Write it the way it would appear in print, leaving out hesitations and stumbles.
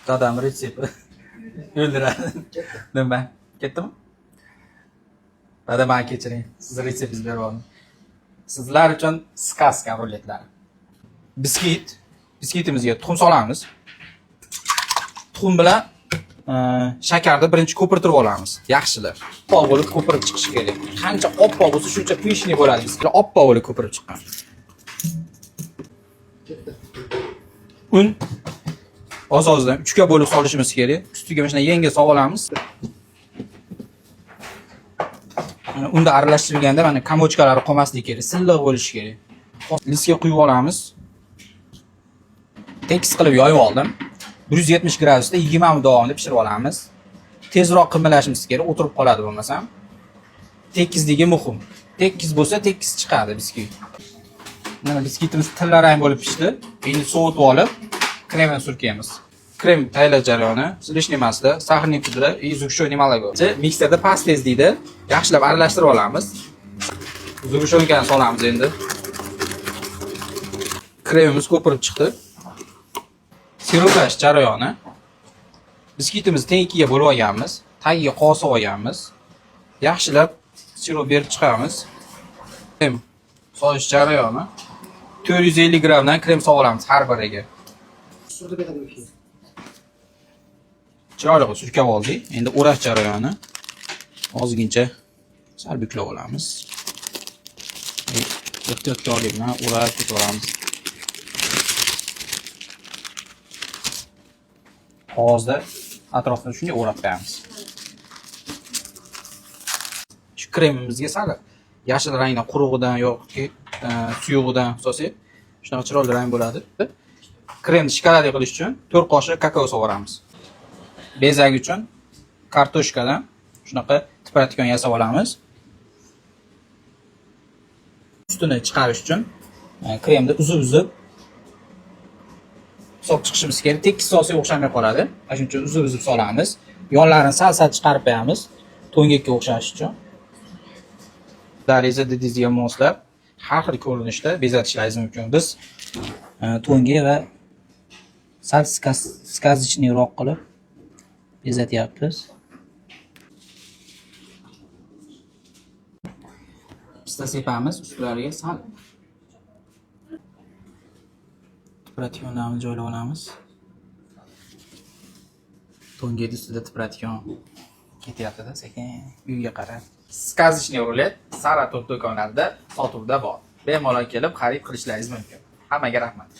Dadam retsepti o'ldiradi. Nima? Ketdimi? Dada, mani kechiring. Siz retseptingizni berib oldim. Sizlar uchun сказка ruletlari. Biskit, biskitimizga tuxum solamiz. Tuxum bilan shakarni birinchi ko'pirtirib olamiz. Yaxshilab. Oppoq bo'lib ko'pirib chiqishi kerak. Qancha oppoq bo'lsa, shuncha пышный bo'ladi. Biskitlar oppoq bo'lib ko'pirib chiqqan. Un oz-ozdan 3 ga bo'lib solishimiz kerak. Ustiga mana shunday yengil solib olamiz. Mana unda aralashtirilganda mana kamochkalari qolmasligi kerak, silliq bo'lishi kerak. Listga quyib olamiz. Tekis qilib yoyib oldim. 170 gradusda 20 minut davomida pishirib olamiz. Tezroq qimmalashimiz kerak, o'tirib qoladi bo'lmasam. Tekizligi muhim. Tekis bo'lsa tekis chiqadi biskvit. Mana biskvitimiz tillarang bo'lib pishdi. Endi sovutib olib, kremini surkaymiz. Krem tayyorlash jarayoni лишний масло, сахарный пудра и сгущенное молоко. Mikserda past tezlikda yaxshilab aralashtirib olamiz. Сгущенка ni solamiz endi. Kremimiz ko'pirib chiqdi. Siroplash jarayoni. Biskvitimizni teng ikkiga bo'lib olganmiz. Tagiga qog'oz olganmiz. Yaxshilab sirop berib chiqamiz. Krem solish jarayoni. 450 grammdan krem solib olamiz har biriga. Chiroyli qilib surkab oldik. Endi o'rash jarayoni. Ozgincha sal buklab olamiz. Ehtiyotkorlik bilan o'rab ketaveramiz. Qog'ozda atrofini shunday o'rab qo'yamiz. Shu kremimizga sal yashil rangdan, qurug'idan yoki suyug'idan solsak, shunaqa chiroyli rang bo'ladi. Kremni shokoladli qilish uchun 4 qoshiq kakao solib. Bezak uchun kartoshkadan shunaqa tipratikon yasab olamiz. Ustini chiqarish uchun kremni uzib-uzib solib chiqishimiz kerak. Tekis solsak o'xshamay qoladi. Ana shuning uchun uzib-uzib solamiz. Yonlarini sal-sal chiqarib qo'yamiz, to'ngakka o'xshash uchun. Dariza didingizga moslab har xil ko'rinishda bezatishlaringiz mumkin. Biz to'ngak va sal сказочный roq qilib bezatyapmiz. Pista sepamiz ustlariga sal tipratikonlarni joylab olamiz. To'ngakni ustida tipratikon ketyapti-da, sekin uyga qarab. Сказочный rulet Sara to'rt do'konlarida sotuvda bor. Bemalol kelib xarid qilishlaringiz mumkin. Hammaga rahmat.